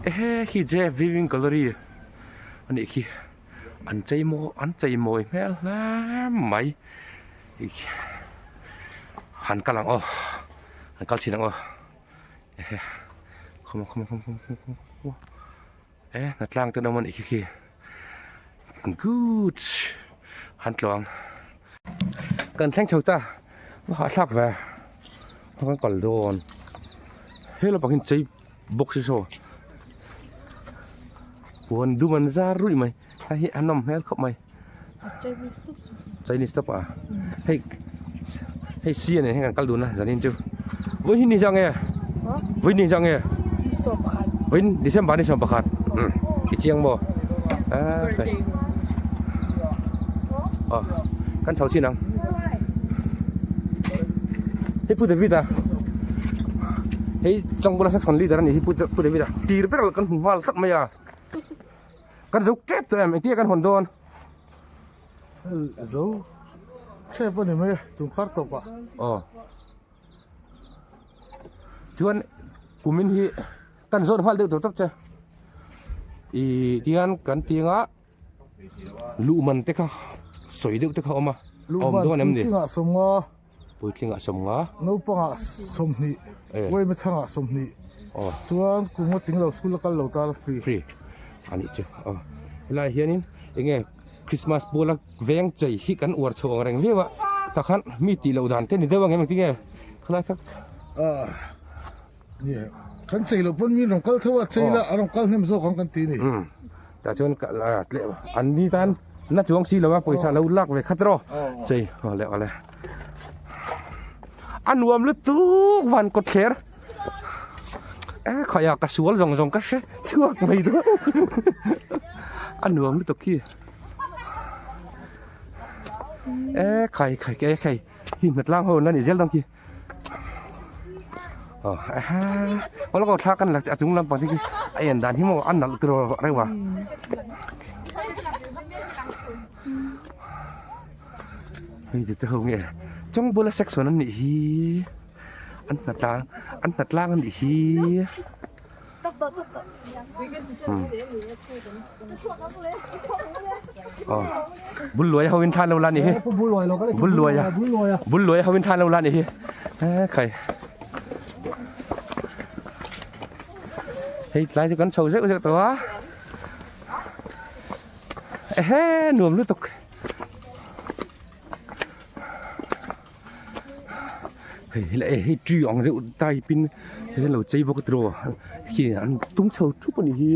Ehe khi J Viewing Gallery a nih khi an chei maw an chei mawi hmel hle mai han kal ang aw han kal chhin ang aw ehe khawm khawm khawm khawm khawm khawm khawm e hnatlang te an awm a nih khi khi good han tluang kan thleng chho ta va hahthlak ve kan kal dawn he lampang hi chei box hi saw puan dum an zar ruih mai hei hi a nawm hmel khawp mai chinese top a hei hei si a nen hian kan kal dun a zanin chu vawiin hi ni zah nge vawiin ni zah nge vawiin december ni 11 i chiang maw a kan chho chin ang hei pu David a hei Changpula section leader a nih hi pu David a tir ber kan hmu nghal tlat mai a. Kan zo tep tawh em engtin nge kan hawn dawn? Zo tep a ni mai a tun kar tawp ah. Aw chuan kumin hi kan zawn nghal deuh tawp tawp che ih tihian kan ti anga luh man te kha sawi deuh te kha a awm a a awm dawn em ni? Luh man puitling ah sawmnga. Puitling ah 50. Naupang ah 20. Uaima chhang ah 20. Chuan kum a tling lo school a kal lo tan a free. Free a nih chu. Aw helai hianin enge Christmas puala veng chei hi kan uar chho ang reng viau a tah khan mi tih loh dan te ni deuh ang em engtin nge khalai kha. Ah ni kan chei loh pawn mi an rawn kal tho a chei la a rawn kal hnem zawk ang kan ti a ni. Tah chuan an ni tan na chuang si lo a pawisa lo lak ve khat rawh chei awle awle a nuam lutuk van kawt thler e khawih a ka sual zawng zawng ka hre chhuak mai dawn a nuam lutuk khi e khai khai e khai hi hnatlang ho an la ni zel dawn khi. Aw aha aw lawk aw thla kan la a chung lampang te khi a en dan hi maw a nalh tur reuh a hei ti te ho nge chawngbula section an nih hi an hnatlang an hnatlang an nih hi. Bul luai ho in thlan lo la ni hi bul luai a bul luai ho in thlan lo la ni hi khai hei tlai chu kan chho zeuh zeuh tawh a ehe nuam lutuk. Hei helai eh hei tree ang deuh type in hei lo chei bawk a tiraw khi an tum chho thup a nih hi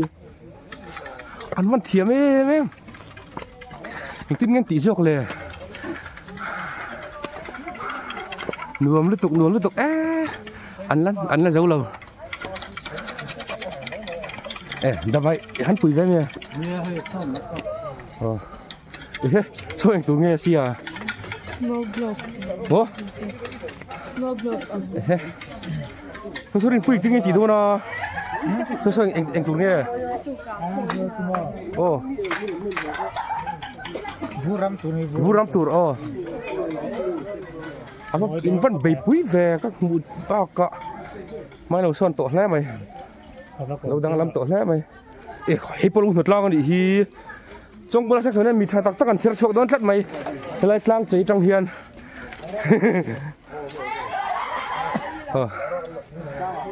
an van thiam em em engtin nge an tih zawk le nuam lutuk nuam lutuk e an la an la zo lo e davai han pui ve nge aw. Ehe, saw eng tur nge sia? Snow globe. Maw? Snow globe. Ehe. Saw saw rin pui tinge ti dawn a. Saw saw eng eng tur nge? Oh. Vuram tur ni. Vuram tur oh. Ava in van bei pui ve ka hmu tak a. Mai lo sawn tawh hle mai. Lo danglam tawh hle mai. E hei pawh lo hnawt tlang a nih hi. Chawngpula section hian mi tha tak tak an chher chhuak dawn tlat mai helai tlang chei tang hian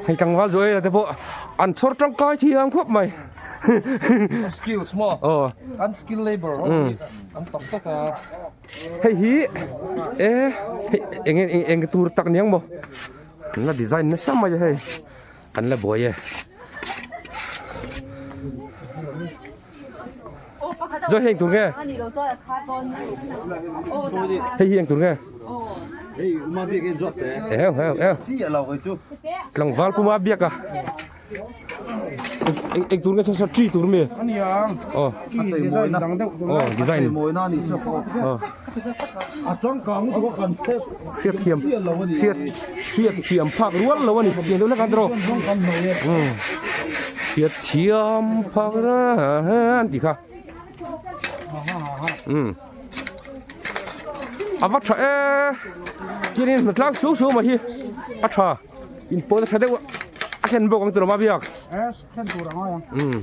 hei tlangval zuai la te pawh an chhawr tangkai thiam khawp mai skills maw aw an skill labor an tam tak a hei hi e hei eng eng eng tur tak niang maw an la design nasa mai a hei an la buai e. Zo hei eng tur nge? Hei hi eng tur nge? Hei uma biak in zawt te. Ew ew ew. Chi a lo kai chu. Tlangval puma biak a. Eng eng tur nge sa tree tur mi? Aniang. Oh. A chei mawi na. Oh design. A chei mawi na ni sa pawh. Oh. A changkang lutuk a kan hriat hriat thiam hriat hriat thiam phak rual lo a ni tiang deuh hlek an tiraw hriat thiam phak an tih kha um a va tha e khianin hnatlang suau suau mai hi a tha in pawn a tha deuh a. thlen bawk ang tiraw Mabiak? Eh, thlen tur a ngai ang. Um.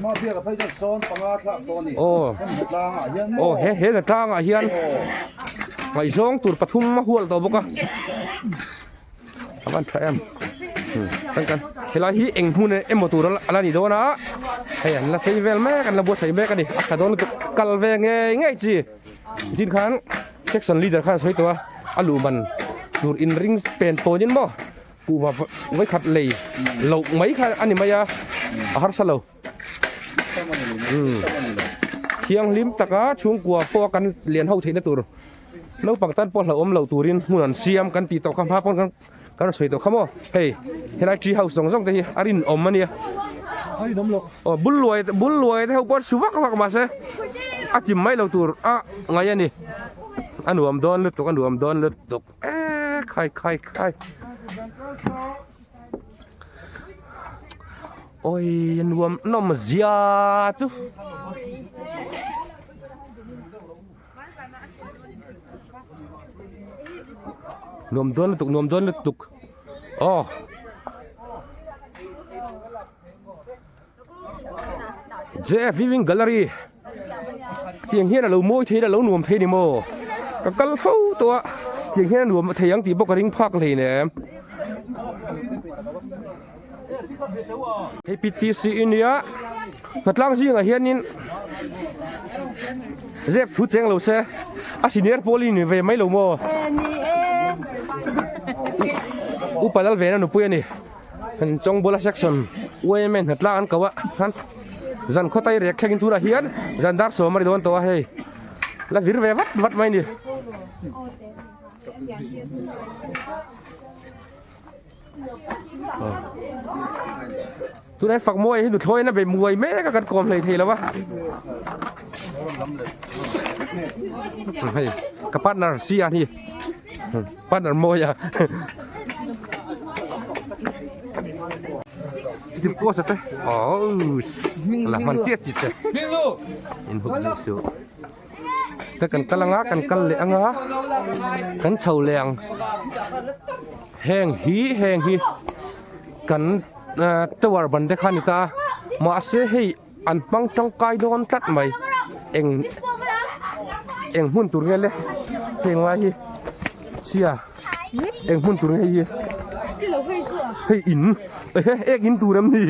Mabiak a phei chuan sawn panga thlak tawh a ni. Aw. Hemi hnatlangah hian maw? Aw, he he hnatlangah hian ngaihzawng tur pathum a hual tawh bawk a. A van tha em. Kan kan helai hi eng hmun emaw tur a la ni dawn a. Hei an la chei vel mek an la buatsaih mek a ni. A tha dawn lutuk kal ve ngei ngei chi. Zin khan section leader khan a sawi tawh a, a luh man tur inring pen tawnin maw kuhva vawikhat lei loh mai kha a ni mai a, a harsa lo. Thianghlim taka chhungkua pawh a kan lian ho theihna tur naupang tan pawh hlauhawm loh turin hmun an siam kan tih tawh kha hma pawn kan kan rawn sawi tawh kha maw hei helai tree house zawng zawng te hi a rinawm a nia aw bul luai bul luai te ho pawh su vak vak mahse a chim mai lo tur a ngaih a ni a nuam dawn lutuk a nuam dawn lutuk e khai khai khai oi nuam nawm zia chu. Nuam dawn lutuk nuam dawn lutuk aw JF Viewing Gallery tiang hian alo mawi thei a lo nuam thei ni maw ka kal fo tawh a tiang hian a nuam thei ang tih pawh ka ring phak hleinem hei PTC ania hnatlang zingah hianin zep thu cheng lo se a senior pawl i ni ve mai lo maw upa lal ve na nupui a ni an chawngbawla section yma hnatlang an ko a khan zan khaw tai rek thlengin tunah hian zan dar sawm a ri dawn tawh a hei la vir ve vat vat mai a ni. Tunah hian Fakmawi hi nuthlawi in a bei muai mek a kan kawm hlei thei lo a. Hei ka partner si a ni partner mawi a. Steve Costa te oh la hman chiah chi che in huk zui suh. Te kan kal anga kan kal leh anga kan chho leh ang heng hi heng hi kan ah tower ban te kha a ni ta a mahse hei an hmang tangkai dawn tlat mai eng eng hmun tur nge le heng lai hi sia eng hmun tur nge hei hi hei in ek in tur em ni.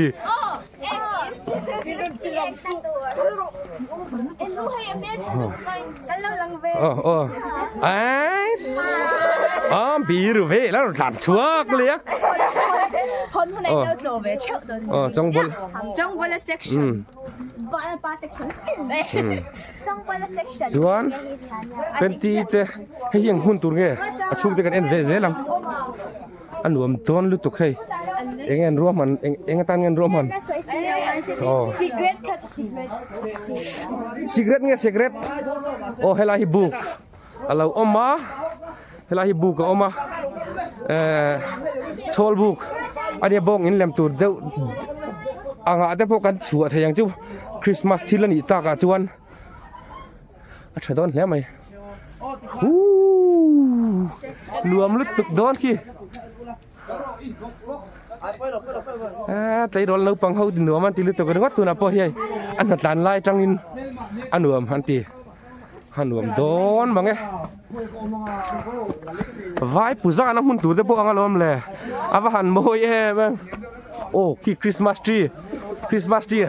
Chuan panty te hei hi eng hmun tur nge a chhung te kan en ve zel ang. A nuam dawn lutuk hei eng nge an ruahman eng eng atan nge an ruahman aw cigarette nge cigarette aw helai hi buk a lo awm a helai hi buk a awm a ehh chhawl buk a nia bawng in lem tur deuh angah te pawh kan chhuah thei ang chu christmas thil a nih takah chuan. A tha dawn hle mai huuu nuam lutuk dawn khi a tleirawl naupang ho ti nuam an ti lutuk ringawt tunah pawh hian a hnatlan lai atangin a nuam an ti a nuam dawn mang e vai puja na hmun tur te pawh ang alawm le a va han mawi em em aw khi christmas tree christmas tree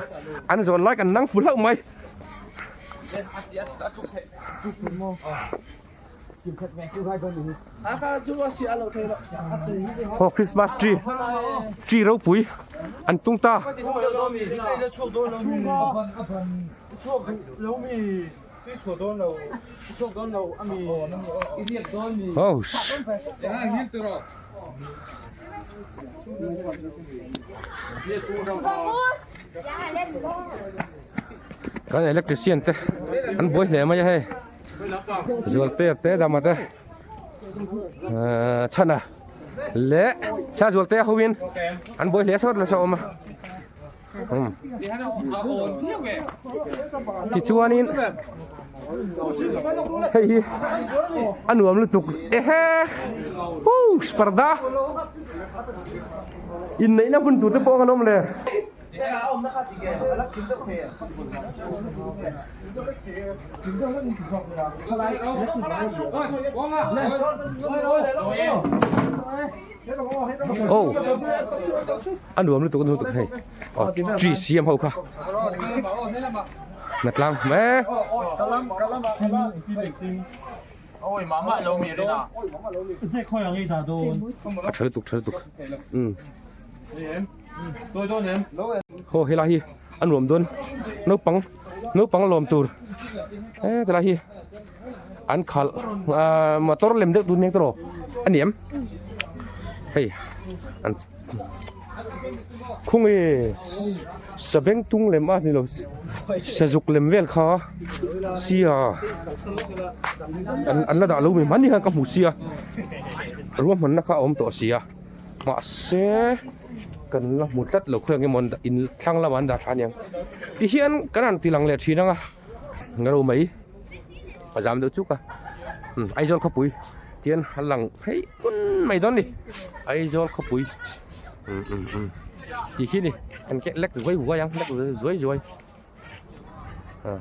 an zawn lai kan nang fu hlauh mai. Aw Christmas tree tree ropui an tung ta. Oh. Kan electrician te an buai hle mai a hei Zualte te dama te chhana leh Sazualte ho in an buai hle sawt nasa awm a. Tichuanin hei hi a nuam lutuk ehe huu parda inneihna hmun tur te pawh an awm le. Aw a nuam lutuk a nuam lutuk hei aw tree siam ho kha hnatlang e a tha lutuk tha lutuk umm haw helai hi a nuam dawn naupang naupang lawm tur e tilai hi. an khalh ahh motor lem deuh tun eng tawh a ni em hei an khawnge sabeng tung lem a ni lo sazuk lem vel kha sia an an la dah lo mai hmanni khan ka hmu sia ruahmanna kha a awm tawh sia mahse kan la hmu tlat lo khawi ang emaw an dah in thlang lamah an dah thla aniang tihian kan han ti lang leh thin ang a. Ngaro mai a zam deuh chuk a umm Aizawl khawpui tian a lang phei un mai dawn a ni Aizawl khawpui umm umm umm tih khi ni an keh lek zuai zuai ang lek zuai zuai ah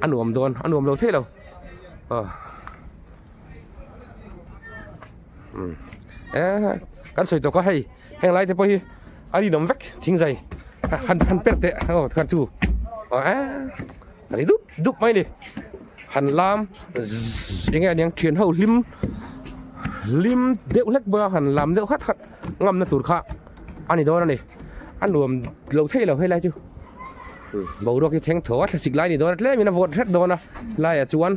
a nuam dawn a nuam lo thei lo ah umm eh kan sawi tawk a hei heng lai te pawh hi. A rinawm vek thingzai han han per teh aw khan chu aw a ri dup dup mai a ni han lam eng nge aniang thian ho hlim hlim deuh hlek bawk a han lam deuh khat khat ngamna tur kha a ni dawn a ni a nuam lo thei lo helai chu boruak hi thleng tho a thlasik lai a ni dawn a tlemin a vawt hret dawn a laiah chuan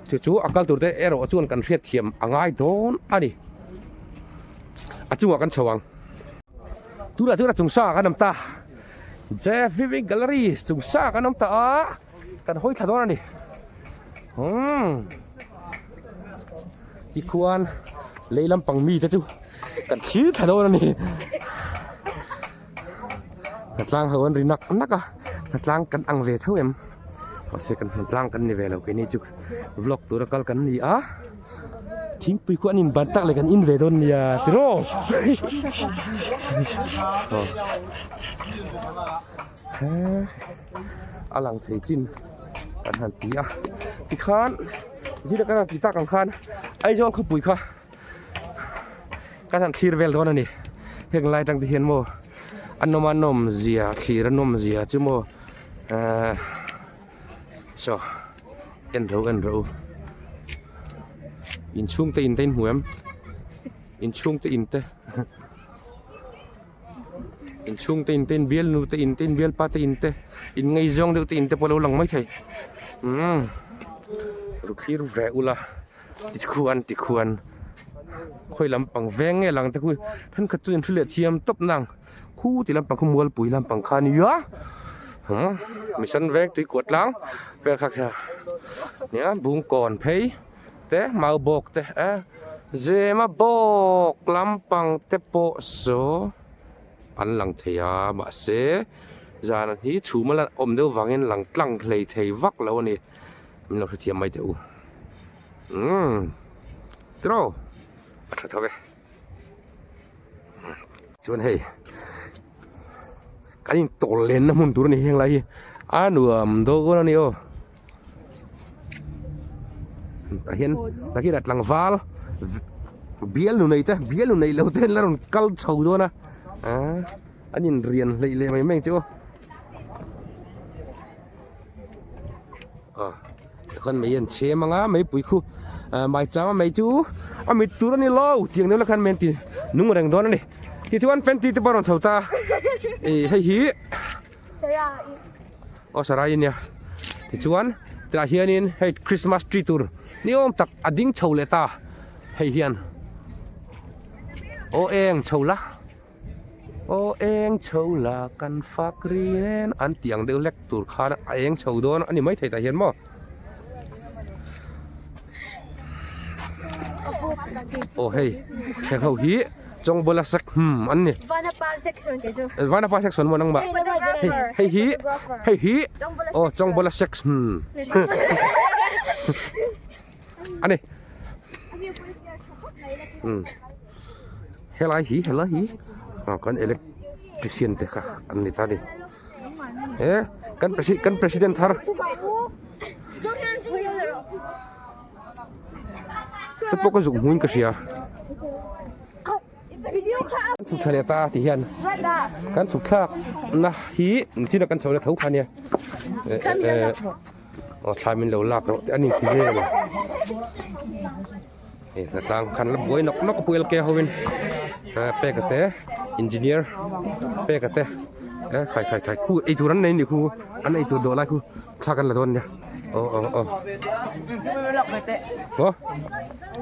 chu chu a kal tur te erawh chuan kan hriatthiam a ngai dawn a ni a chungah kan chho ang. Tunah chuan a chung sang ah kan awm ta Jeff Vivi Gallery chung sang ah kan awm ta a kan hawi thla dawn a ni umm tikhuan lei lampang mi te chu kan thlir thla dawn a ni hnatlang ho an ri nak nak a hnatlang kan ang ve tho em mahse kan hnatlang kan ni ve lo keini chu vlog tura kal kan ni a. Thingpui khu an in ban tak leh kan in ve dawn nia tiraw a lang thei chin kan han ti a tikhan zira kan han ti tak ang khan Aizawl khawpui kha kan han thlir vel dawn a ni heng lai atang te hian maw a nawm a nawm zia thlir a nawm zia chu maw ehh saw. En ro en ro inchhung te in te in hmu em inchhung te in te inchhung te in te in bial nu te in te in bial pa te in te in ngaihzawng deuh te in te pawh a lo lang maithei umm ru thlir ve ula tikhuan tikhuan khawi lampang veng nge lang te khu thenkhat chu in hre leh thiam tawp nang. Khu ti lampang khu mualpui lampang kha a ni a huh mission veng tui kuah tlang vel kha kha nia bungkawn phei te mau bawk te a zema bawk lampang te pawh saw an lang thei a mahse zan hi chhum a la awm deuh vangin lang tlang hlei thei vak lo a ni min lo hrethiam mai teh u umm tiraw a tha tho e. Chuan hei kan in tawl lenna hmun tur a ni heng lai hi a nuam dawn a ni aw tah hian tah hian a tlangval bial nu nei te bial nu nei lo te an la rawn kal chho dawn a ah an in rian hleih leh mai mai ang chu aw aw tikhuan mei an chhem ang a meipui khu ah maicham a mei chu a mit tur a ni lo tiang deuh la khan men ti nung reng dawn a ni tichuan panty te pawh a rawn chho ta ih hei hi aw sarai a nia tichuan tah hianin hei christmas tree tur ni awm tak a ding chho leh ta hei hian aw eng chho la. Aw eng chho la kan fak ri nen an tih ang deuh hlek tur khan a eng chho dawn a ni maithei tah hian maw. Aw hei heng ho hi. Chawngbawla sek hmm an ni. Vanapa section kei chu. Vanapa section maw nangmah? Hei hei hi hei hi aw Chawngbawla sex hmm ani. Hmm helai hi helai hi aw kan electrician te kha an ni ta ni. He kan kan president thar. Te pawh ka zuk hmuin ka hria kan chhuk thla leh ta ti hian kan chhuk thlak na hi thil a kan chho na tho kha nia aw thla min lo lak rawh te a ni ti vel a hei hnatlang khan la buai nawk nawk a pu lk ho in peka te engineer peka te khai khai khai khu eitur an nei a nih khu an eitur dawh lai khu. Thla kan la dawn nia. Aw aw aw. Aw.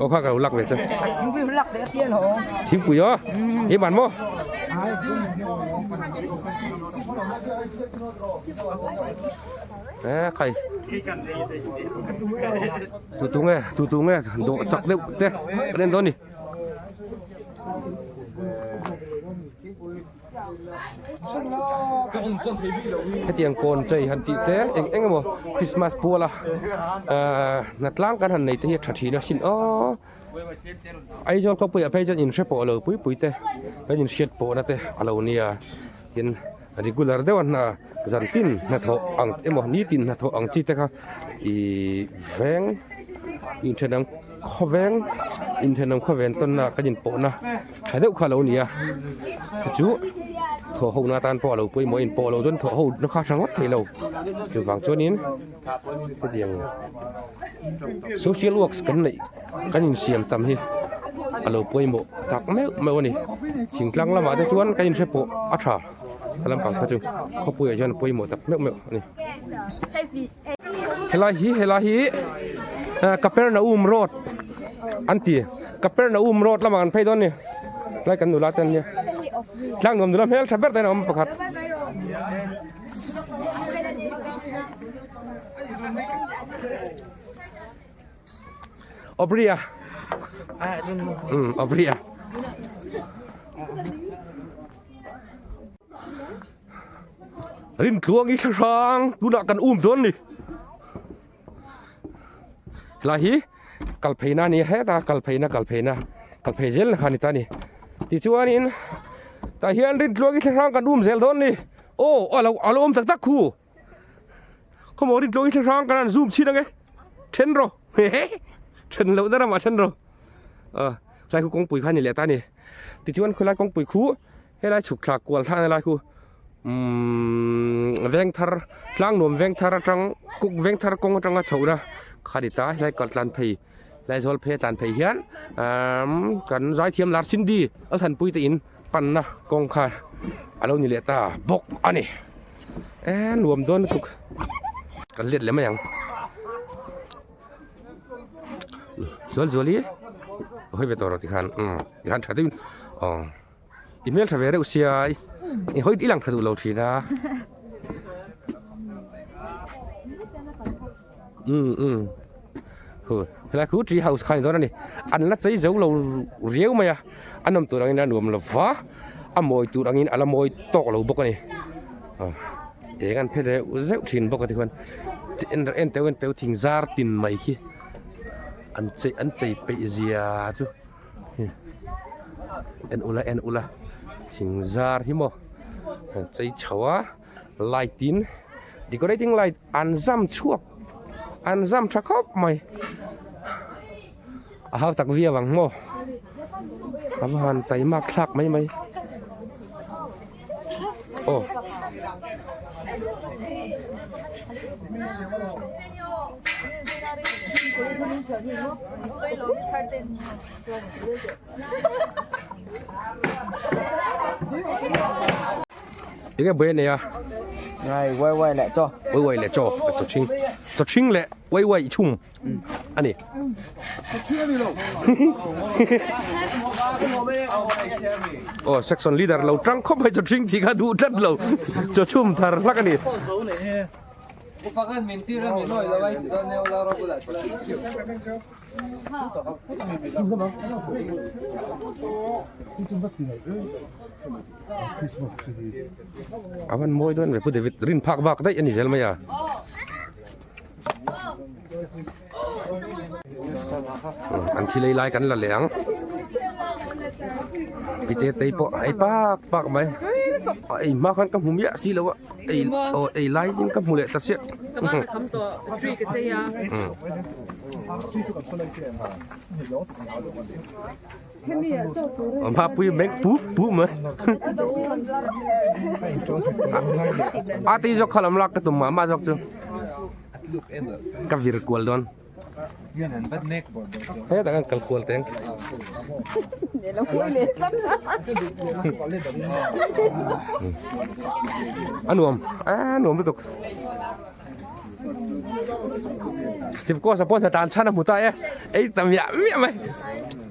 Aw kha ka lo lak ve che. Thingpui lak ve tia lo. Thingpui aw. Hi man mo. Eh khai. Tu tu nge, tu tu nge do chak deuh te. Kan en dawn ni. Hetiang kawn chei han tih te eng eng emaw Christmas puala ahh hnatlang kan han nei te hi a tha thin a sin aw Aizawl khawpuiah phei chuan inhre pawh lo pui pui te kan inhriat pawhna te a lo nia tin regular deuh a hna zan tin hnathawh ang emaw nitin hnathawh ang chi te kha ihh veng inthenawm khawveng inthenawm khawven tawnna kan inpawhna. Tha deuh kha a lo ni a chu chu thawh ho na tan pawh a lo pawimawh a inpawh loh chuan thawh ho na kha a tha ngawt thei lo chuvang chuanin hetiang social works kan neih kan insiam tam hi a lo pawimawh tak meuh meuh a ni thingtlang lamah te chuan kan inhre pawh a tha a lampang kha chu khawpuiah hian a pawimawh tak meuh meuh a ni helai hi helai hi Kapernaum road an ti. Kapernaum road lamah kan phei dawn ni tlai kan nula te an nia tlang nuam nula hmel tha ber te an awm pakhat Obria um Obria Rin tluang i thlahrang tunah kan um dawn ni Helai hi kal pheina a ni a heta kal pheina kal pheina kal phei zel kha a ni ta a ni tichuanin tah hian Rintluangi thla hrang kan um zel dawn a ni aw a lo a lo awm tak tak khu khawmaw Rintluangi thla hrang kan han zoom chhin ang e then rawh hehe then loh na ramah then rawh a helai khu kawngpui kha a ni leh ta a ni tichuan khawilai kawngpui khu Helai chhuk thla kual thla lai khu umm veng thar tlang nuam veng thar atang kuk veng thar kawng atanga chhoh na kha ni ta helai kal tlan phei helai zawl phei a tlan phei hian umm kan zaithiam lar Cindy a thanpui te in panna kawng kha a lo ni leh ta bawk a ni e nuam dawn lutuk kan let leh mai ang zual zual hi hawi ve tawh rawh tikhan umm tikhan tha deuhin aw. I hmel tha ve reuh sia i hawi i lang tha duh lo thin a um um hu helai khu tree house kha ni dawn a ni an la chei zo lo riau mai a a nawm tur angin a nuam lo va a mawi tur angin a la mawi tawk lo bawk a ni eng an phe reuh zeuh thin bawk a tikhuan en en teuh en teuh thing zar tin mai khi an chei an chei peih zia chu. En ula en ula thing zar hi maw chei chho a light in decorating light an zam chhuak an zam tha khawp mai a hau tak viau ang maw a va han taimak thlak mai mai aw. Enge buai a nei a? Ngai uai uai leh chaw. Uai uai leh chaw a chaw ṭhing. Chaw ṭhing leh uai uai chhum a ni. Aw section leader lo ṭang khawp mai chaw ṭhing tih kha duh tlat lo. Chaw chhum thar hlak a ni. A van mawi dawn ve Pu David rin phak bak daih a ni zel mai a. An thi lei lai kan la leh ang. Pite tei pawh ei pak pak mai. Ei hma khan ka hmu miah si lo a. Ei aw ei lai in ka hmu leh ta chiah. Mapui meng pu pu mai. A ti zawk kha lam lak ka tum mah mah zawk chu. Ka vir kual dawn. Hetah khan kal kual teng. A nuam a nuam lutuk. Steve Coast a pawh hna tan chhan a hmu ta e. Ei ta miah miah mai.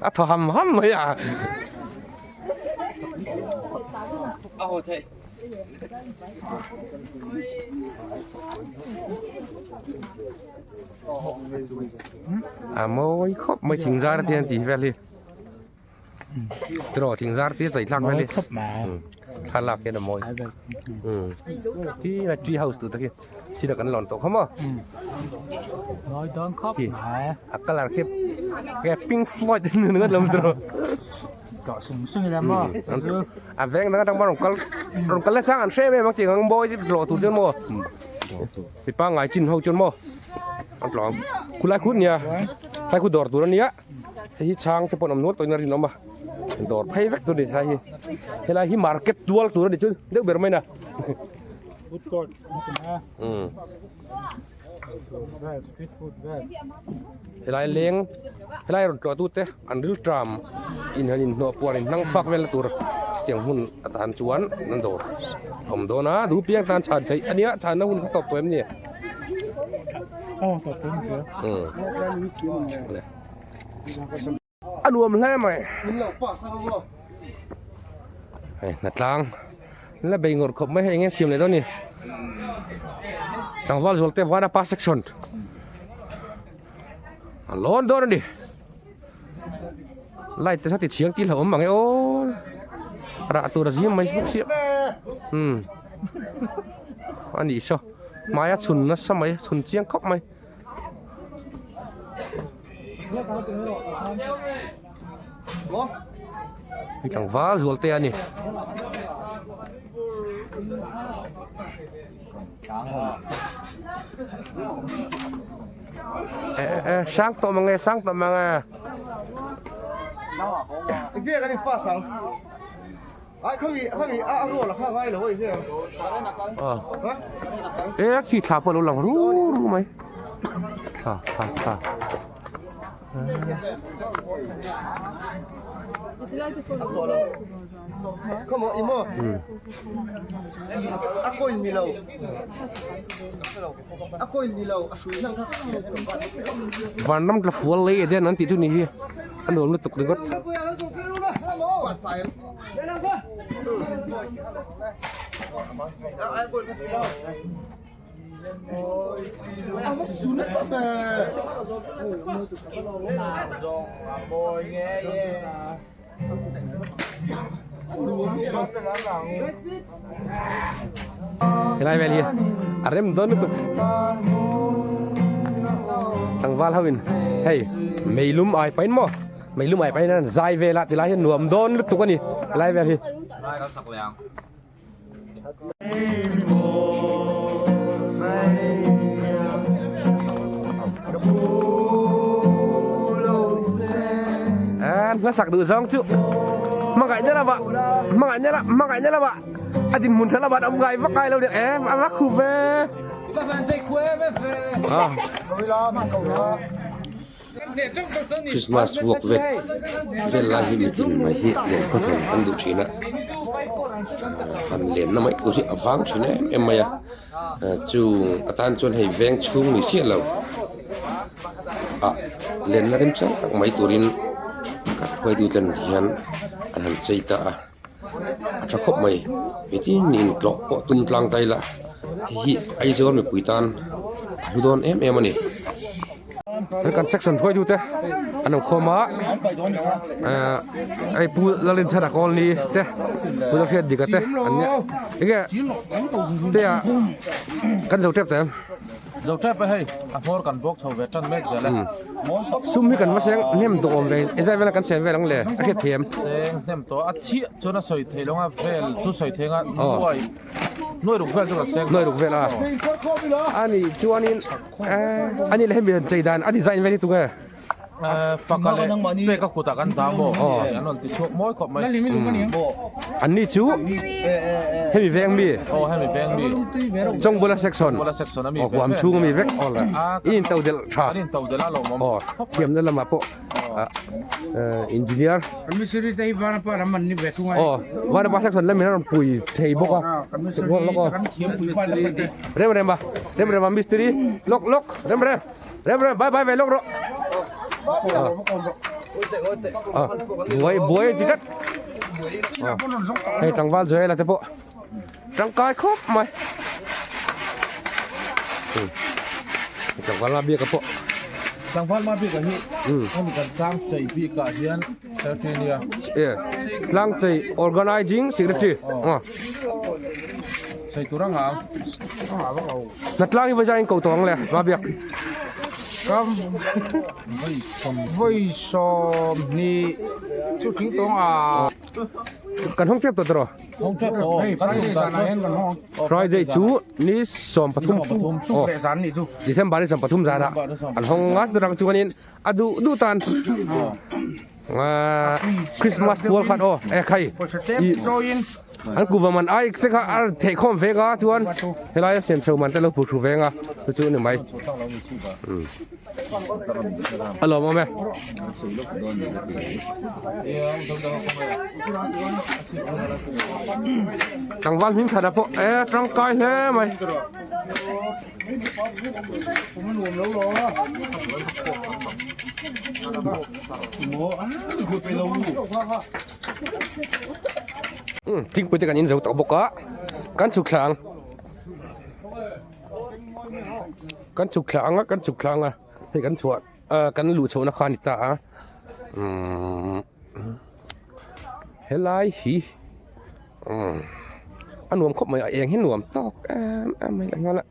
A thaw ham ham mai a. A mawi khawp mai thing zar te an tih vel hi tiraw thing zar te chei thlak vel hi thlalak hian a mawi khi tree house tur te khi sirah kan lawn tawh kha maw khi a colour khi pink floyd ni ringawt lo tiraw. A veng dang atang rawn kal rawn kal nasa ang an hre em em ang tih ang mawi tlawh tur chuan maw mi pangngai chin ho chuan maw an tlawh ang khulai khut nia helai khu dawr tur ania hei hi chhang te pawh an awm nual tawhin a rinawm a dawr phei vek tur a ni helai hi helai hi market tual tur a ni chu deuh ber mai na food court umm. Helai leng helai rawn tlawh tute an ril tram in han inhnawh puan in hnang fak vel na tur chutiang hmun atan chuan an dawr a awm dawn a duh piang tan chhan theih a nia chhanna hun kha tawp tawh em ni? A nuam hle mai. Hei hnatlang la bei ngawrh khawp mai hei enge siam leh dawn ni. Tlangval zual te vana pa section. A lawn dawn a ni. Light te saw ti chhiang tih hlauhawm mang e aw. Rah tur a zim mai bawk sia. Hmm. A nih saw. Hmaia chhun nasa mai chhun chiang khawp mai. Hei tlangval zual te a ni. E e sang tawh mang e sang tawh mang e. E khi thla pawh a lo lang ru ru mai thla thla thla Vanram tla fual lei eden an tih chu ni hi a nuam lutuk ringawt. Helai vel hi a rem dawn lutuk tlangval ho in hei meilum ai pain maw meilum ai pain an zai vel a tilai hian nuam dawn lutuk a ni helai vel hi. Hla sak duh zawng chu hmangaih na lamah hmangaih na lam hmangaih na lamah a dinhmun tha lamah an awm ngai vak ngai lo nia em a vak hu ve. Christmas vuak vet vel lai hi mitin mai hi len khawthawm an duh thin a han lenna mai tur hi a vang thin em em mai a chung atan chuan hei veng chhung ni chiah lo ah lenna remchang tak mai turin ka hruaitu ten hian an han chei ta a a tha khawp mai mitin in tlawh pawh tum tlang ta ila hei hi Aizawl mipui tan a hlu dawn em em a ni. Kan section hruaitu te an awm khawm a hei pu Lalrinchhana Colney te pu Lalhriatdika te an nia enge te ah kan zo tep ta em zo tep e hei a hmawr kan bawk chho ve tan mek zel e sum hi kan va seng hnem duh awm ve engzai vel kan sen vel ang le a hriat thiam seng hnem tawh a chiah chuan a sawi theih lawng a vel chu sawi thei anga nuai nuai ruk vel chu kan seng nuai ruk vel a ani chuanin Ani leh hemi chei dan a design vel hi tunge? Faka leh peka kutah kan dah maw? An rawn ti chhuak mawi khawp mai. An ni chu hemi veng mi? Aw hemi veng mi. Chawngbula section. Chawngbula section a mi. Aw huam chhung a mi vek. Aw la. I in to delh tha. An in to delh a lawmawm. Aw thiamna lamah pawh engineer. Kan misiri te hi Vanapa lam an ni ve thung a. Aw Vanapa section lamin an rawn pui thei bawk a. Kan misiri kan thiam pui fal te. Rem rem a rem rem a mistiri lawk lawk rem rem rem rem bye bye ve lawk rawh. Buai buai ti tlat. Hei tlangval Joel a te pawh tangkai khawp mai. Tlangval ma biak a pawh. Tlangval ma biak a hi hemi kan tlang chei bik ah hian secretary nia. Tlang chei organizing secretary. Sei tur anga ang. Hnatlang hi vawizain ko tawh ang le, Mabiak. Kam vawi 20 chu thing tawng a. Kan hawng tep tawh tawh. Hawng tep tawh. Hei Friday zan ah hian kan hawng. Friday chu ni 13. Tuk leh zan nih chu. December ni 13 zan ah an hawng nga chutang chuanin a duh duh tan. Christmas pual khan aw e khai an kuva man ai te kha a theih khawm vek a chuan helai a siam chho man te lo phu thu veng a chu chu ni mai a lawm awm e tlangval hming that a pawh e tangkai hle mai. Thingpui te kan in zo tawh bawk a kan chhuk thla ang kan chhuk thla ang a kan chhuk thla ang a hei kan chhuah ah kan luh chhoh na kha a ni ta a umm helai hi umm a nuam khawp mai a eng hi nuam tawk em em mai leh nghal a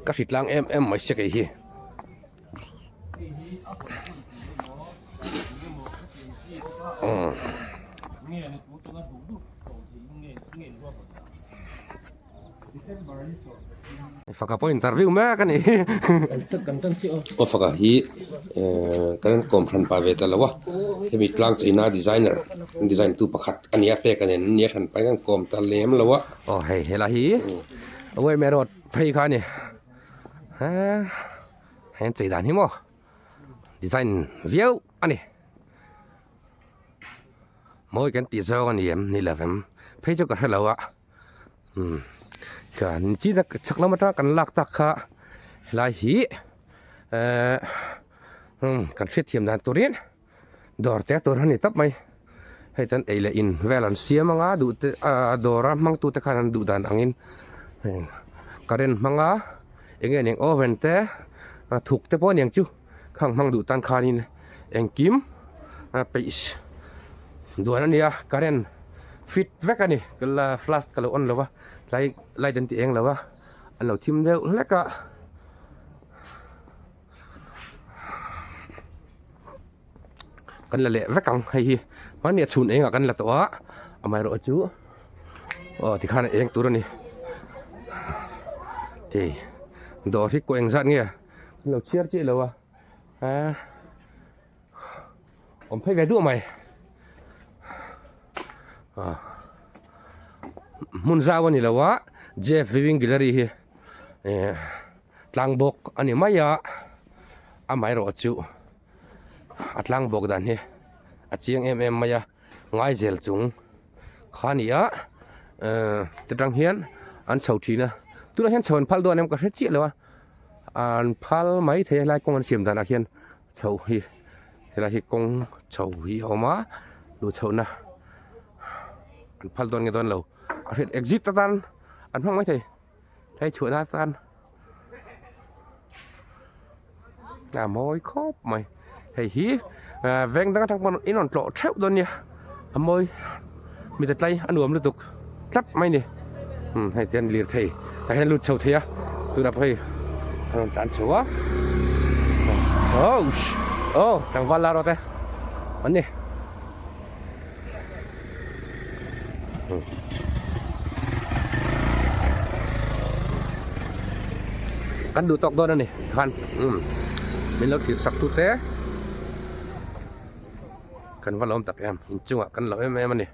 ka hritlang em em mai sia kei hi. Faka pawh interview mek a ni aw faka hi kan kawm hran pah ve ta lo a hemi tlang cheina designer design tu pakhat a ni a pek a nen nia hran pahin kan kawm ta lem lo a aw hei helai hi awm erawh phei kha a ni. Heng chei dan hi maw design viau a ni mawi kan tih zawng a ni em ni lo em phei chu ka hre lo a umm khian chin a chhak lam atanga kan lak tak kha helai hi ehh umm kan hriatthiam dan turin dawr te tur a ni tawp mai hei chuan ei leh in vel an siam anga duh te ahh dawr a hmang tute khan an duh dan angin current hmang a eng nge niang oven te thuk te pawh aniang chu khang hmang duh tan khanin engkim a peih duan a nia current fit vek a ni flash ka lo on lo va tlai light an ti eng lo va an lo thim deuh hlek a. Kan la leh vek ang hei hi hmani a chhun engah kan la tawh a amaherawhchu aw tikhan a eng tur a ni tih dawr hi kaw engzat nge kan lo chhiar chiah lo a ah awm phei ve duh mai ah hmun zau a ni lo a J F Viewing Gallery hi eh. Tlang bawk a ni mai a, amaherawh chu a tlang bawk dan hi a chiang em em mai a, ngaizel chung kha a ni a, ehh ti tang hian an chho thin a, tunah hian chho an phal dawn em ka hre chiah lo a, an phal mai thei a helai kawng an siam danah hian chho hi helai hi kawng chho hi a awm a, luh chhohna an phal dawn nge dawn lo a hriat exit atan an hmang mai thei. Hei chhuahna atan A mawi khawp mai hei hi veng dang atang pawn in rawn tlawh theuh dawn nia a mawi mi ta tlai a nuam lutuk tlat mai ni umm hei te an lir thei tah hian lut chho thei a tunah pawh hei a rawn tlan chho a oh oh tlangval la rawh te an ni. Kan duh tawk dawn a ni khan umm min lo thlir sak tu te kan va lawm tak em inchungah kan lo em em a ni.